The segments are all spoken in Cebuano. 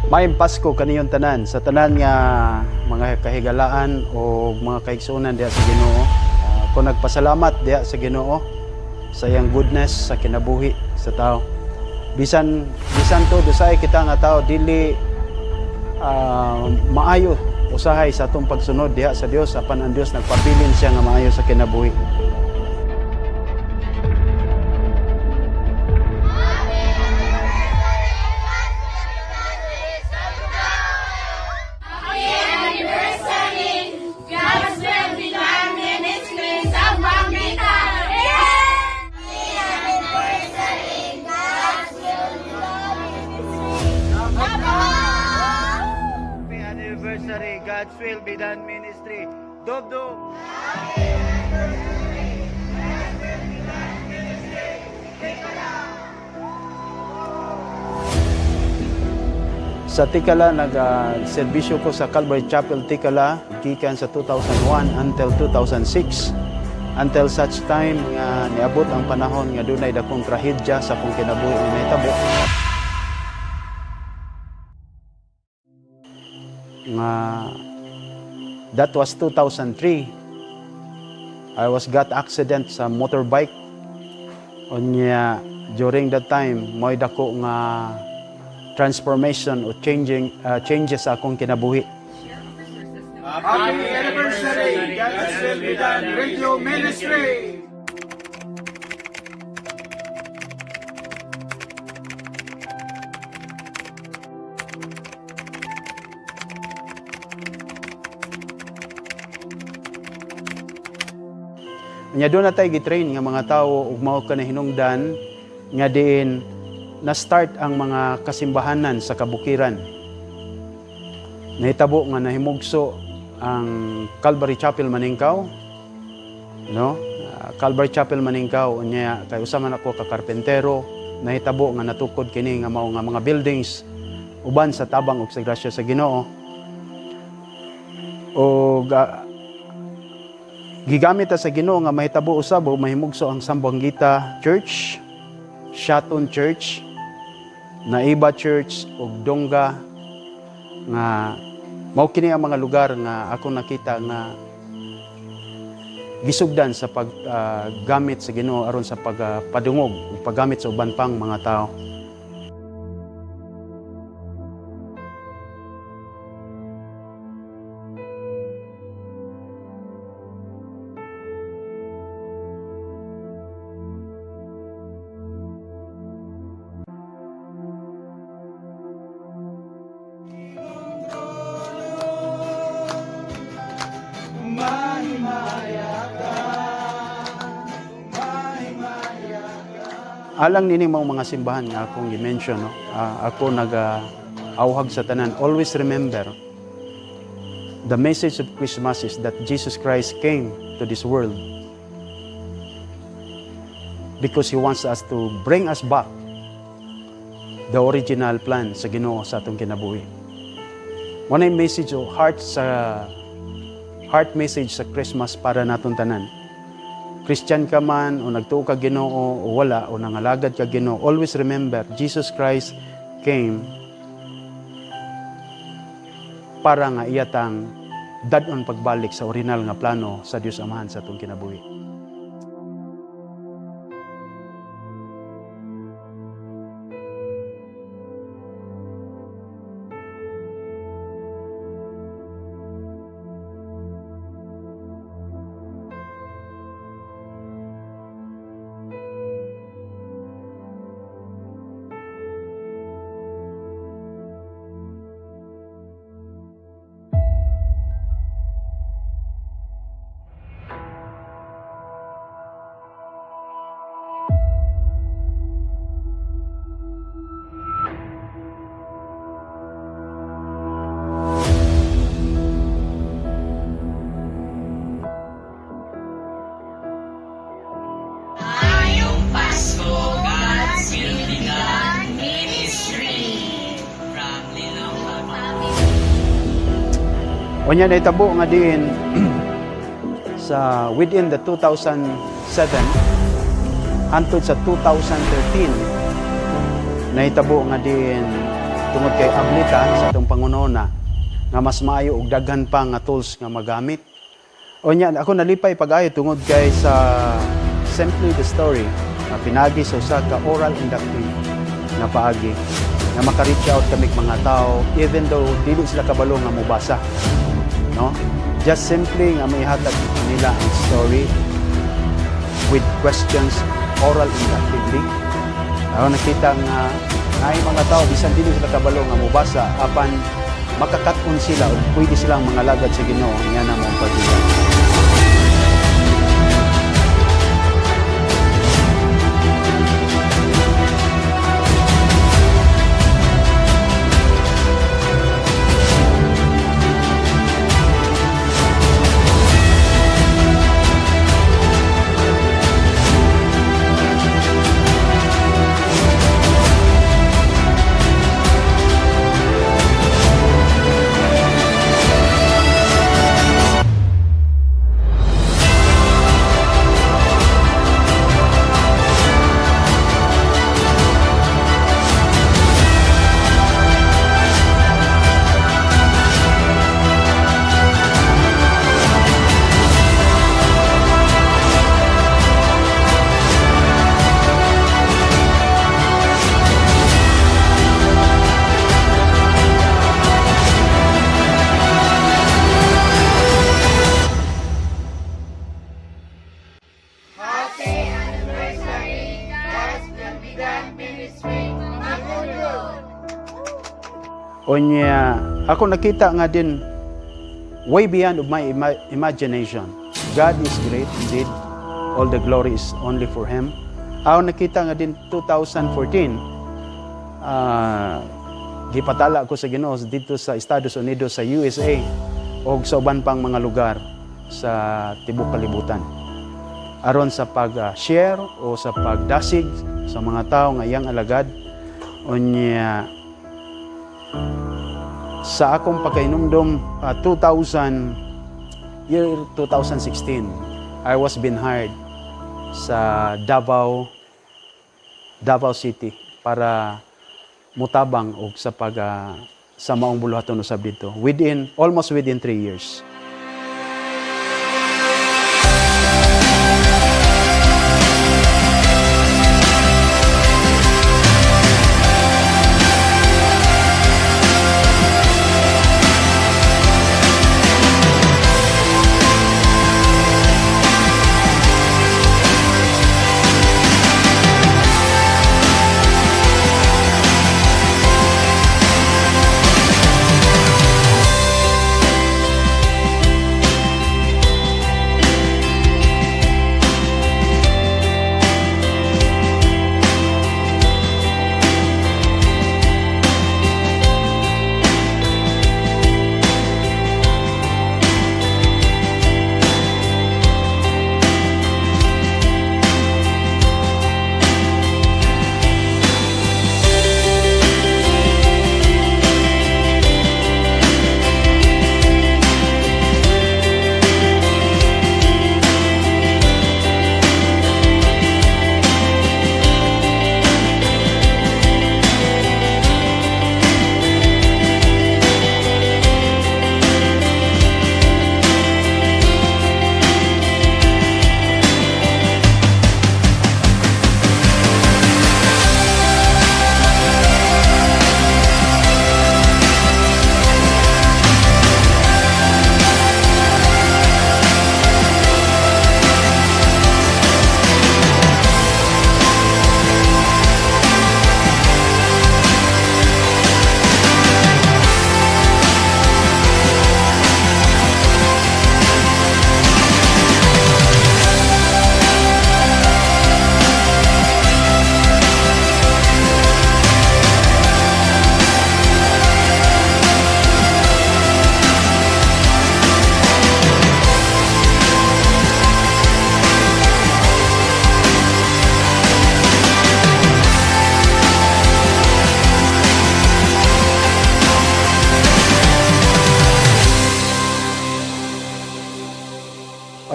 Maayong Pasko kaniyong tanan, sa tanan nga mga kahigalaan o mga kaigsuonan diha sa Ginoo. Ako nagpasalamat diha sa Ginoo sa iyang goodness sa kinabuhi sa tao. Bisan bisan to usahay kita nga tao dili maayo usahay sa atong pagsunod diha sa Dios, apan ang Dios nagpabilin siya nga maayo sa kinabuhi. Happy anniversary! God's will be done ministry sa Bangita! Happy anniversary! God's will be done ministry! Happy anniversary, God's will be done ministry. Dob dob. Sa Tikala, nag-serbisyo ko sa Calvary Chapel Tikala gikan sa 2001 until 2006. Until such time nga niabot ang panahon nga dunay dakong trahedya sa akong kinabuhi nga nahitabo. Nga that was 2003. I was got accident sa motorbike. Unya during that time mo'y dako nga transformation o changing changes sa akong kinabuhi. Happy anniversary, God's will be done radio ministry. Nya duna tay gitrain nga mga tawo ug mao ka na hinungdan nga diin na start ang mga kasimbahanan sa kabukiran. Nahitabo nga nahimugso ang Calvary Chapel Maningkaw, no? Calvary Chapel Maningkaw, unya kay usa man ako ka karpentero, nahitabo nga natukod kini nga mao nga mga buildings uban sa tabang ug sa grasya sa Ginoo. Og gigamit ta sa Ginoo nga mahitabo usab o mahimugso ang Zamboanguita Church, Shaton Church, Naiba Church ug Dongga, nga mao kini ang mga lugar nga ako nakita nga gisugdan sa paggamit sa Ginoo aron sa pagpadungog ug paggamit sa uban pang mga tao. Alang nining mga simbahan nga akong gi-mention, no? Ako naga awhag sa tanan, always remember the message of Christmas is that Jesus Christ came to this world because He wants us to bring us back the original plan sa Ginoo sa atong kinabuhi. One ay message o heart sa heart message sa Christmas para naton tanan. Christian ka man o nagtuo ka Ginoo o wala o nangalagad ka Ginoo, always remember Jesus Christ came para nga iyatang dad-on pagbalik sa original nga plano sa Dios Amahan sa atong kinabuhi. Maayong Pasko, God's will be done ministry from Lilongwe. Unya nahitabo nga diin sa within the 2007 hantod sa 2013, nahitabo nga diin Tungod kay ablita sa atong pangunahuna nga mas maayo og daghan pa nga tools nga magamit. Unya, ako nalipay pag-ayo tungod kay sa Simply the Story nga pinagi sa usa ka oral inductive nga paagi nga maka-reach out kami mga tao even though dili sila kabalo nga mobasa, no? Just simply nga maihatag nila ang story with questions, oral inductively. Ako nakita nga naay mga tao bisan dili sila kabalo nga mobasa, apan makakat-on sila ug pwede silang mga lagad sa Ginoo nga na mo pagbigan. Happy anniversary, God's Will Be Done Ministry, Magundod! Unya, ako nakita nga din way beyond of my imagination. God is great indeed. All the glory is only for Him. Ako nakita nga din 2014, gipatala ko sa Ginoo dito sa Estados Unidos, sa USA o sa uban pang mga lugar sa tibok kalibutan aron sa pag-share o sa pagdasig sa mga tao nga iyang alagad. Unya, sa akong pagkainumdum, 2000, year 2016, I was been hired sa Davao Davao City para mutabang og sa pag sa maong buluhaton usab dito within almost within 3 years.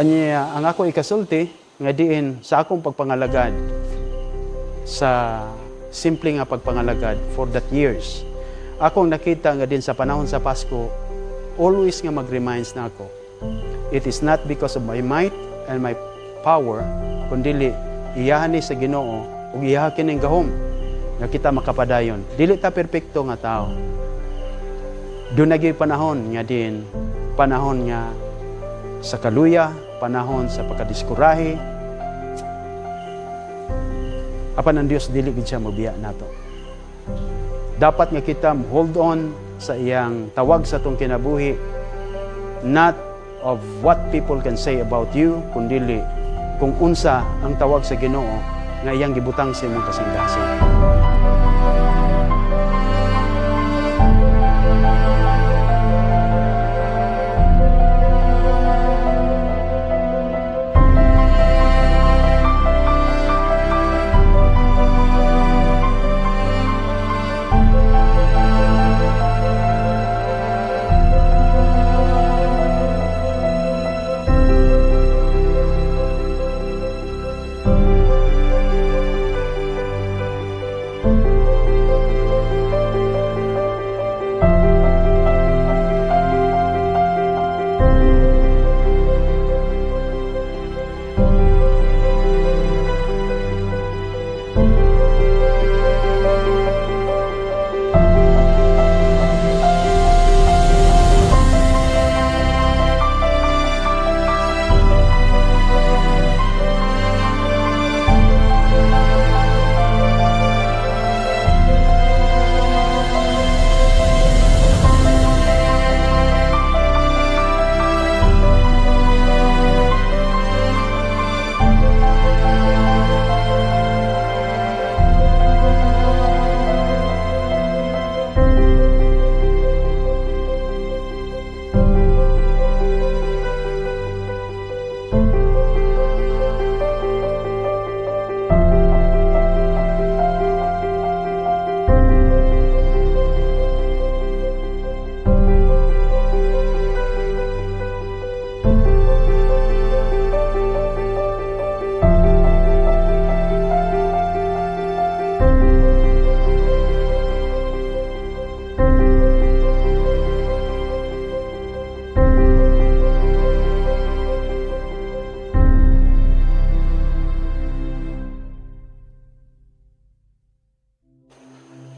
Anya, ang ako ikasulti nga diin sa akong pagpangalagad, sa simple nga pagpangalagad for that years, Akong nakita nga din sa panahon sa Pasko, always nga mag-reminds na ako. It is not because of my might and my power, kundili iyahan ni sa Ginoo ug iyaha kining gahom nga kita makapadayon. Dili ta perpekto nga tao. Duna gyud panahon nga din panahon nga sa kaluya, panahon sa pagkadiskurahe. Apan ang Dios, dili gid siya mobiya nato. Dapat nga kita hold on sa iyang tawag sa atong kinabuhi, not of what people can say about you, kundili kung unsa ang tawag sa Ginoo nga iyang gibutang sa imong kasing-kasing.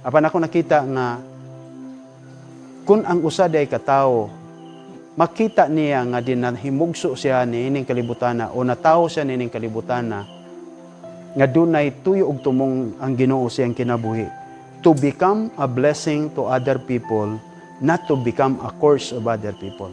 Apan ako nakita nga kung ang usa day ka tawo makita niya nga din nahimugso siya niining kalibutana o natawo siya niining kalibutana nga dunay tuyo og tumong ang Ginoo siyang kinabuhi to become a blessing to other people, not to become a curse of other people.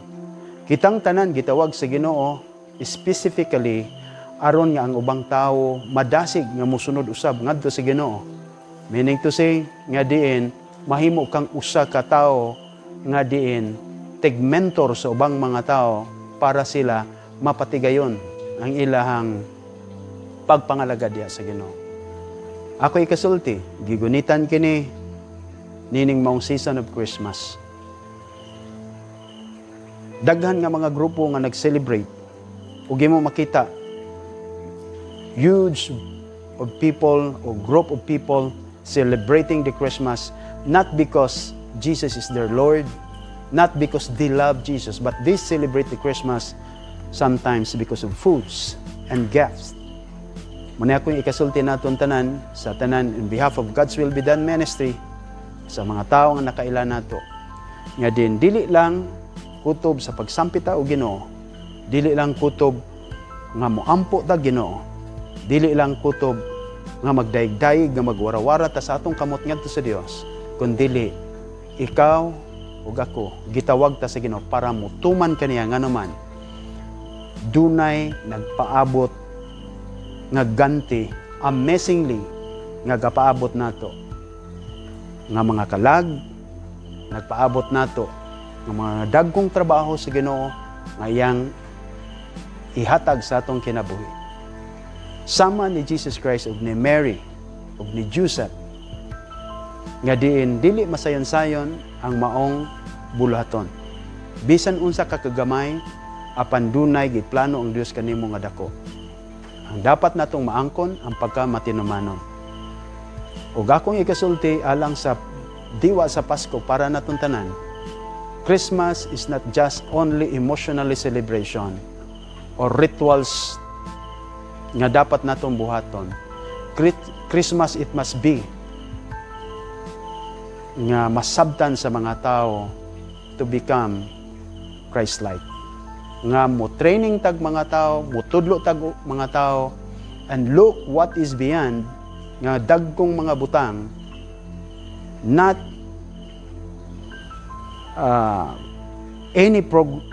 Kitang tanan gitawag sa Ginoo specifically aron nga ang ubang tawo madasig nga mosunod usab ngadto sa Ginoo. Meaning to say, nga diin, mahimo kang usa ka tawo nga diin, tig-mentor sa ubang mga tao para sila mapatigayon ang ilahang pagpangalagad diha sa Ginoo. Ako ikasulti, gigunitan kini nining maong season of Christmas. Daghan nga mga grupo nga nag-celebrate ug imo makita huge of people or group of people celebrating the Christmas not because Jesus is their Lord, not because they love Jesus, but they celebrate the Christmas sometimes because of foods and gifts. Muna akong ikasulti naton tanan sa tanan in behalf of God's Will Be Done Ministry sa mga tao nga nakaila nato nga din dili lang kutob sa pagsampita og Ginoo, dili lang kutob nga moampo ta Ginoo, dili lang kutob nga magdaig-daig, nga magwarawara ta sa atong kamot ngadto sa Dios, kundili ikaw ug ako gitawag ta sa Ginoo para motuman kaniya, nganuman dunay nagpaabot nga ganti amazingly nga gapaabot nato nga mga kalag, nagpaabot nato nga mga dagkong trabaho sa Ginoo nga iyang ihatag sa atong kinabuhi. Sama ni Jesus Christ ug ni Mary ug ni Joseph nga diin dili masayon-sayon ang maong buluhaton. Bisan unsa ka kagamay, apan dunay giplano ang Dios kanimo nga dako. Ang dapat natong maangkon ang pagka matinumanon. Ug akong ikasulti alang sa Diwa sa Pasko para natong tanan. Christmas is not just only emotionally celebration or rituals nga dapat natong buhaton. Christmas, it must be nga masabtan sa mga tao to become Christ-like. Nga mo training tag mga tao, mo tudlo tag mga tao, and look what is beyond nga dagkong mga butang, not any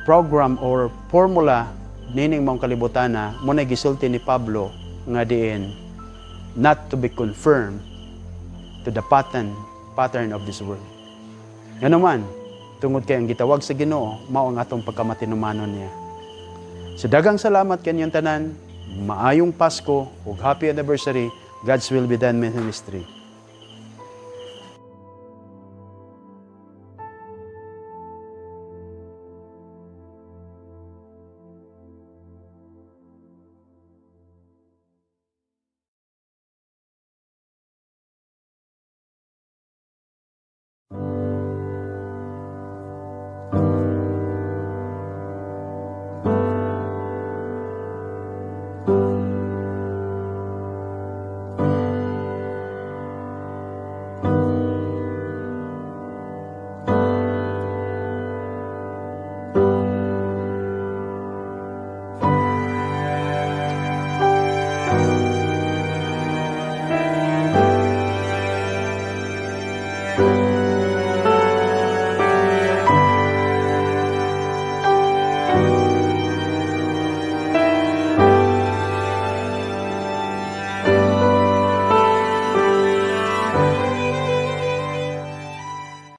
program or formula nining maong kalibutan na mo na gisulti ni Pablo nga diin not to be conformed to the pattern of this world. Ngano man, tungod kay ang gitawag sa Ginoo mao ang atong pagkamatinumanon niya. So daghang salamat kanyang tanan, maayong Pasko ug happy anniversary, God's Will Be Done Ministry.